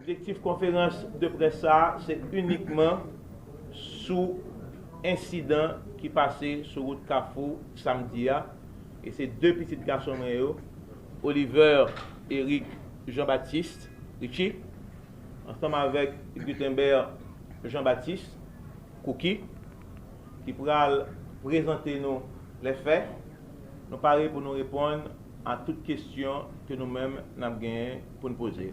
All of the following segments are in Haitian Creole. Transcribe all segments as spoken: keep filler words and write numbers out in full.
Objektif konferans de près sa a, se inikman sou ensidan ki pase sou wout Kafou samdi a, e se de pitit gason mwen yo, Oliver Eric Jean Baptiste, Richie, ansanm avèk Gutenberg Jean Baptiste, Cookie, ki pral prezante nou lè fè. Nou pare pou nou reponn a tout kesyon ke nou menm n ap genyen pou n poze.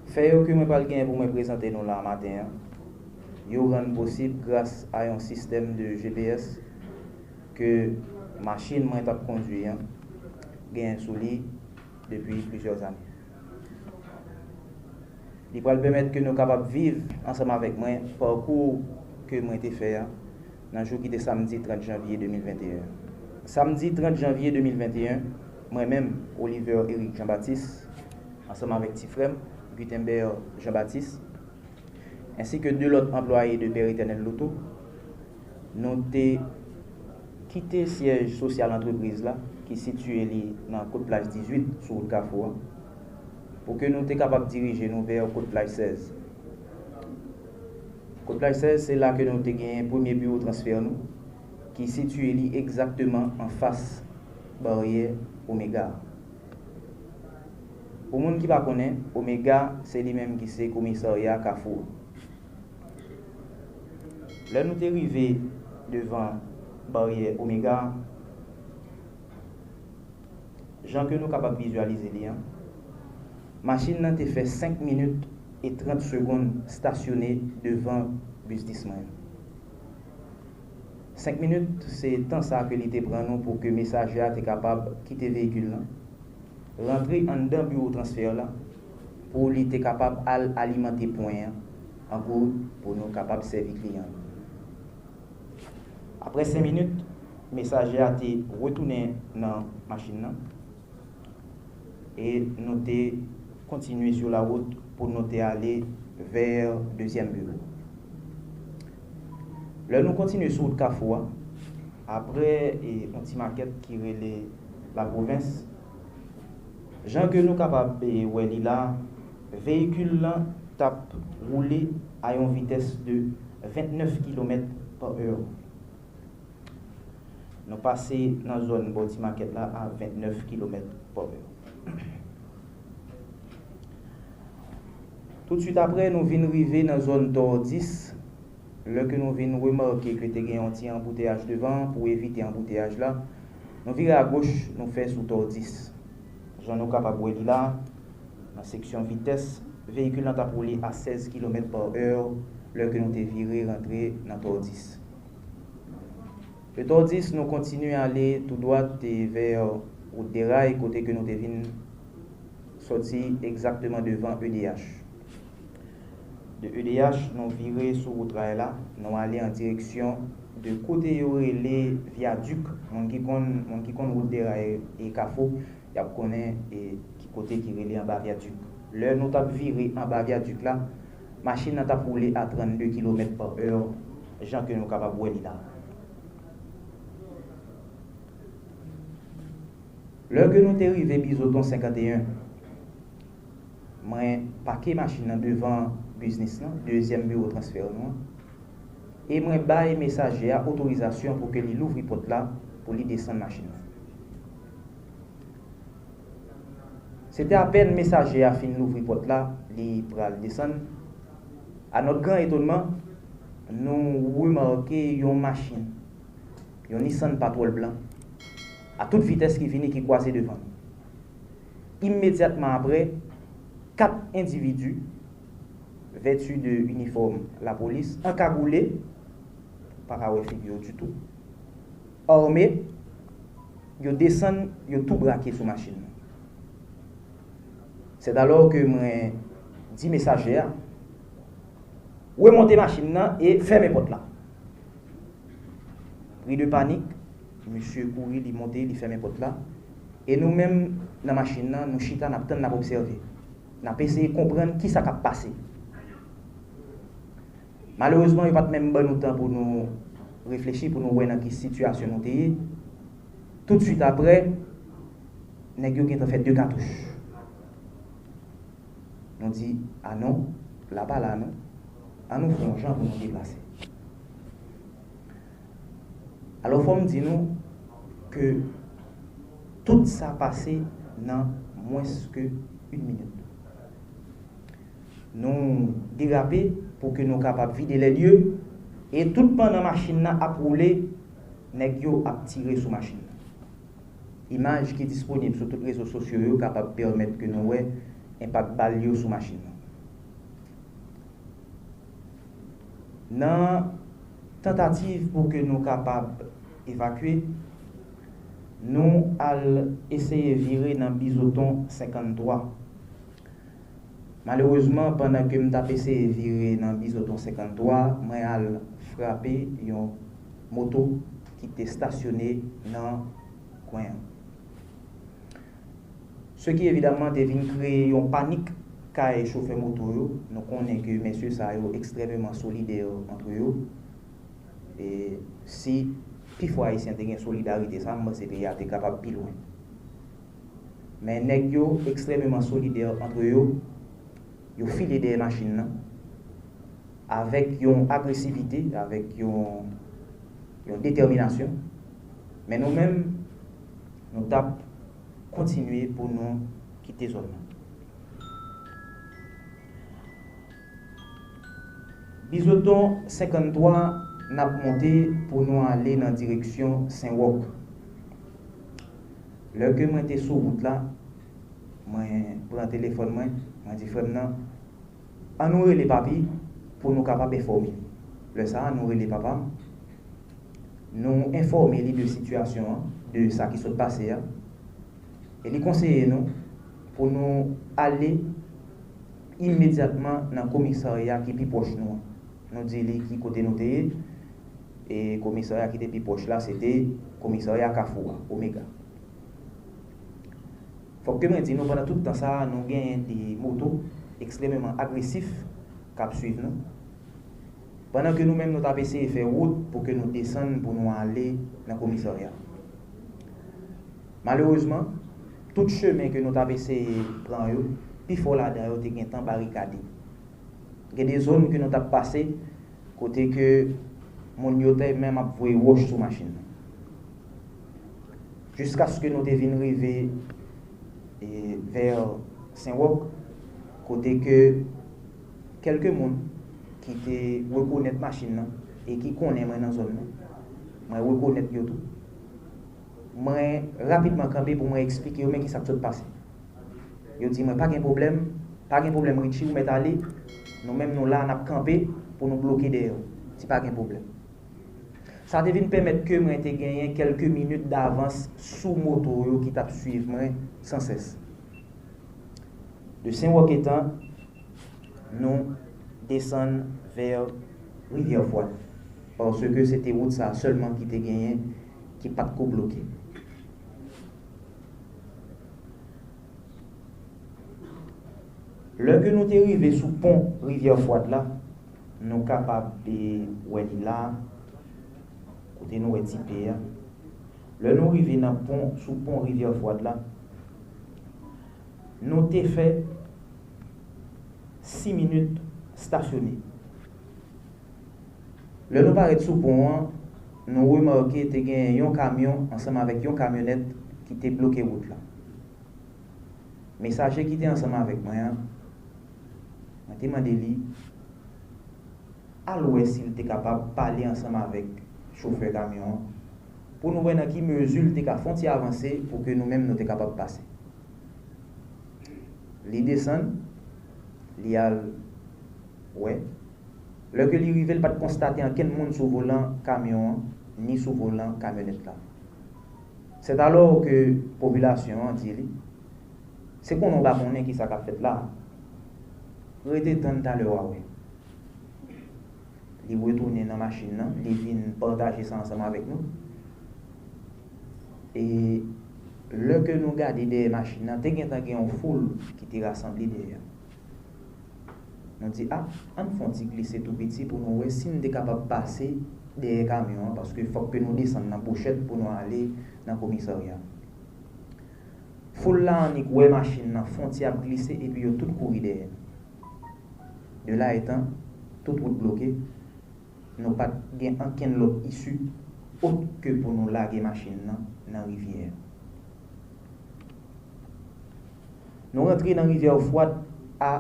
Fè yo ke mwen pral genyen pou mwen prezante nou la maten an, yo rann posib gras a yon sistèm de G P S ke machin mwen t ap kondwi an genyen sou li depi plizyè ane. Li pral pèmèt ke nou kapab viv ansanm avèk mwen pakou ke mwen te fè a nan jou ki te samdi trant janvye de mil venteyen. Samdi trant janvye de mil venteyen, mwen menm, Oliver Eric Jean Baptiste, ansanm avèk ti frè m, Gutenberg Jean Baptiste, ensi ke de lòt anplwaye de Père Éternel Lotto, nou te kite syèj sosyal antrepriz la, ki sitiye li nan Kot Plaj dizuit sou wout Kafou a, pou ke nou te kapab dirije nou vè Kot Plaj sèz. Kot Plaj sèz, se la ke nou te genyen premye biwo transfè nou, ki sitiye li egzakteman anfas baryè Omega. Pou moun ki pa konnen, Omega se li menm ki se komisarya Kafou. Lè nou te rive devan baryè Omega, jan ke nou kapab vizyalize li an, machin nan te fè senk minit e trant segonn stasyone devan biznis mwen. Senk minit, se tan sa ke li te pran nou pou ke mesaje a te kapab kite veyikil lan, rantre anndan biwo transfè la, pou li te kapab al alimante pwen an, an gwo, pou nou kapab sèvi kliyan yo. Apre senk minit, mesaje a te retounen nan machin nan, e nou te kontinye sou lawout pou nou te ale vè dezyèm biwo. Lè nou kontinye sou wout Kafou a, apre, e, yon ti makèt ki rele Lapwovens, jan ke nou kapab, e, wè li la, veyikil lan t ap woule a yon vitès de ventnèf kilomèt pa è. Nou pase nan zòn bò ti makèt la a ventnèf kilomèt pa è. Toutswit apre, nou vin rive nan zòn Tòdis. Lè ke nou vin remake ke te gen yon ti anbouteyaj devan, pou evite anbouteyaj la, nou vire agoch, nou fè sou Tòdis. Jan nou kapab wè li la, nan seksyon vitès, veyikil lan t ap woule a sèz kilomèt pa è lè ke nou te vire rantre nan Tòdis. De Tòdis, nou kontinye ale tou dwat e vè wout Deray, kote ke nou te vin sòti egzakteman devan E D H. De E D H, nou vire sou wout ray la, nou ale an direksyon de kote yo rele Vyadik. Moun ki konn, moun ki konn wout Deray e Kafou, y ap konnen, e, ki kote ki rele anba Vyadik. Lè nou t ap vire anba Vyadik la, machin nan t ap woule a trannde kilomèt pa è, jan ke nou kapab wè li la. Lè ke nou te rive Bizoton senkanteyen, mwen pake machin nan devan biznis lan, dezyèm biwo transfè nou an, e mwen bay mesaje a otorizasyon pou ke li louvri pòt la, pou li desann machin nan. Se te apèn mesaje a fin louvri pòt la, li pral desann. A nòt gran etonman, nou remake yon machin, yon Nissan Patrol blan, a tout vitès ki vini, ki kwaze devan nou. Imedyatman apre, kat endividi, vèti de inifòm lapolis, ankagoule, pa ka wè figi yo ditou, ame, yo desann, yo tou brake sou machin nan. Sètalò ke mwen di mesaje a, remonte machin nan e fèmen pòt la. Pri de panik, misye kouri, li monte, li fèmen pòt la. E nou menm, nan machin nan, nou chita, n ap tann, n ap obsève. N ap eseye konprann kisa k ap pase. Malerezman, yo pa t menm ban nou tan pou nou reflechi, pou nou wè nan ki sitiyasyon nou te ye. Toutswit apre, nèg yo gentan fè de katouch. Nou di, "A non, La pa la non. Ann nou fè yon jan pou nou deplase. Alò, fò m di nou ke tout sa pase nan mwens ke yon minit. Nou derape pou ke nou kapab vide lè lye, e tout pandan machin nan ap woule, nèg yo ap tire sou machin nan. Imaj ki disponib sou tout rezo sosyo yo kapab pèmèt ke nou wè enpak bal yo sou machin nan. Nan tantativ pou ke nou kapab evakye, nou al eseye vire nan Bizoton senkanntwa. Malerezman, pandan ke m t ap eseye vire nan Bizoton senkanntwa, mwen al frape yon moto ki te stasyone nan kwen an. Se ki evidaman te vin kreye yon panik kay chofè moto yo. Nou konnen ke mesye sa yo ekstrèmeman solidè antre yo. E si pifò Ayisyen te gen solidarite sa, m panse peyi a te kapab pi lwen. Men nèg yo ekstrèmeman solidè antre yo, yo file dèyè machin nan avèk yon agresivite, avèk yon, yon detèminasyon. Men nou menm, nou t ap kontinye pou nou kite zòn nan. Bizoton senkanntwa, n ap monte pou nou ale nan direksyon Sen Wòk. Lè ke mwen te sou wout la, mwen pran telefòn mwen, mwen di frè m nan, ann nou rele papi pou nou kapab enfòme li. Lè sa a, nou rele papa m, nou enfòme li de sitiyasyon an, de sa ki sot pase a, e li konseye nou pou nou ale imedyatman nan komisarya ki pi pwòch nou an. Nou di li ki kote nou te ye, e komisarya ki te pi pwòch la, se te komisarya Kafou a, Omega. Fòk ke mwen di nou, pandan tout tan sa a, nou genyen de moto ekstrèmeman agresif k ap swiv nou. Pandan ke nou menm, nou t ap eseye fè wout pou ke nou desann, pou nou ale nan komisarya. Malerezman, tout chemen ke nou t ap eseye pran yo, pifò ladan yo te gentan barikade. Gen de zòn ke nou t ap pase, kote ke moun yo te menm ap voye wòch sou machin nan. Jiskaske nou te vin rive, e, vè Sen Wòk, kote ke kèlke moun ki te rekonèt machin nan e ki konnen mwen nan zòn nan, mwen rekonèt yo tou. Mwen rapidman kanpe pou mwen eksplike yo men kisa k sot pase. Yo di mwen, "Pa gen pwoblèm, pa gen pwoblèm, Richie, ou mèt ale. Nou menm, nou la, n ap kanpe pou nou bloke dèyè w." Di, "Pa gen pwoblèm." Sa te vin pèmèt ke mwen te genyen kèlke minit davans sou moto yo ki t ap swiv mwen san sès. De Sen Wòk etan, nou desann vè Rivyè Fwad, paske se te wout sa a sèlman ki te genyen, ki pa t ko bloke. Lè ke nou te rive sou pon Rivyè Fwad la, nou kapab, e, wè li la, kote nou wè ti pe a. Lè nou rive nan pon, sou pon Rivyè Fwad la, nou te fè sis minit stasyone. Lè nou parèt sou pon an, nou remake te gen yon kamyon ansanm avèk yon kamyonèt ki te bloke wout la. Mesaje ki te ansanm avèk mwen an, mwen te mande li al wè si l te kapab pale ansanm avèk chofè kamyon an, pou nou wè nan ki mezi l te ka fè yon ti avanse pou ke nou menm nou te kapab pase. Li desann, li al wè. Lè ke li rive, li pa t konstate ankenn moun sou volan kamyon an, ni sou volan kamyonèt la. C'est alors que popilasyon an di li, "Se konnen w pa konnen kisa k ap fèt la. Rete tann talè w a wè." Li retounen nan machin nan, li vin pataje sa ansanm avèk nou. E lè ke nou gade dèyè machin nan, te gentan gen yon foul ki te rasanble dèyè. Nou di, "A, ann fè yon ti glise tou piti pou nou wè si n te kapab pase dèyè kamyon an, paske fòk ke nou desann nan Pwochèt pou nou ale nan komisarya." Foul la annik wè machin nan fè yon ti ap glise epi yo tout kouri dèyè nou. De la etan, tout wout bloke, nou pa t gen ankenn lòt isi ot ke pou nou lage machin nan nan rivyè a. Nou rantre nan rivyè Fwad a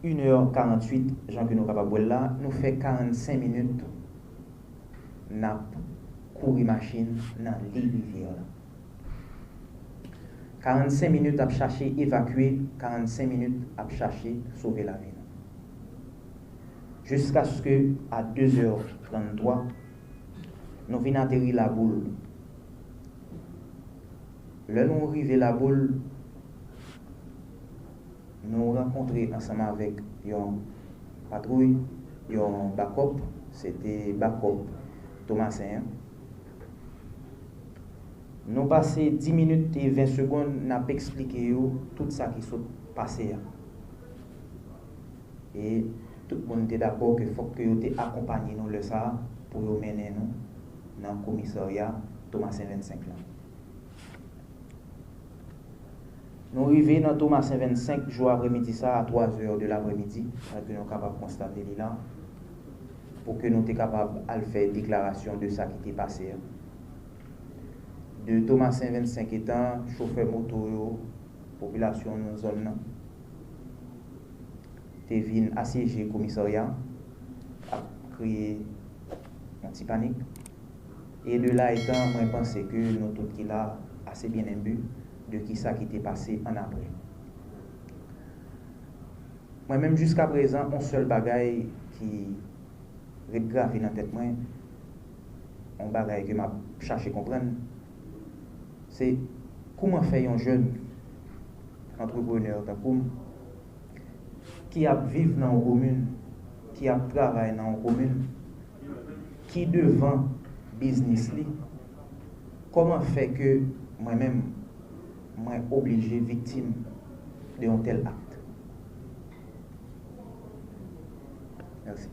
inè karanntuit, jan ke nou kapab wè l la, nou fè karannsenk minit n ap kouri machin nan li rivyè la. Karannsenk minit ap chache evakye, karannsenk minit ap chache sove lavi nou. Jiskaske a de zè tranntwa, nou vin ateri Laboul. Lè nou rive Laboul, nou rankontre ansanm avèk yon patwouy, yon bakòp, se te bakòp Tomasen an. Nou pase dis minit e ven segonn n ap eksplike yo tout sa ki sot pase a. E tout moun te dakò ke fòk ke yo te akonpanye nou lè sa a pou yo mennen nou nan komisarya Tomasen vennsenk lan. Nou rive nan Tomasen vennsenk jou aprèmidi sa a, a twa zè de laprèmidi, jan ke nou kapab konstate li la, pou ke nou te kapab al fè deklarasyon de sa ki te pase a. De Tomasen vennsenk etan, chofè moto yo, popilasyon nan zòn nan, te vin asyeje komisarya, ap kreye yon ti panik. E de la etan, mwen panse ke nou tout ki la ase byen enbi de kisa ki te pase annapre. Mwen menm, jiskaprezan, yon sèl bagay ki ret grave nan tèt mwen, yon bagay ke m ap chache konprann, se kouman fè yon jèn antreprenè tankou m, ki ap viv nan yon komin, ki ap travay nan yon komin, ki devan biznis li, kòman fè ke mwen menm, mwen oblije viktim de yon tèl akt? Mèsi.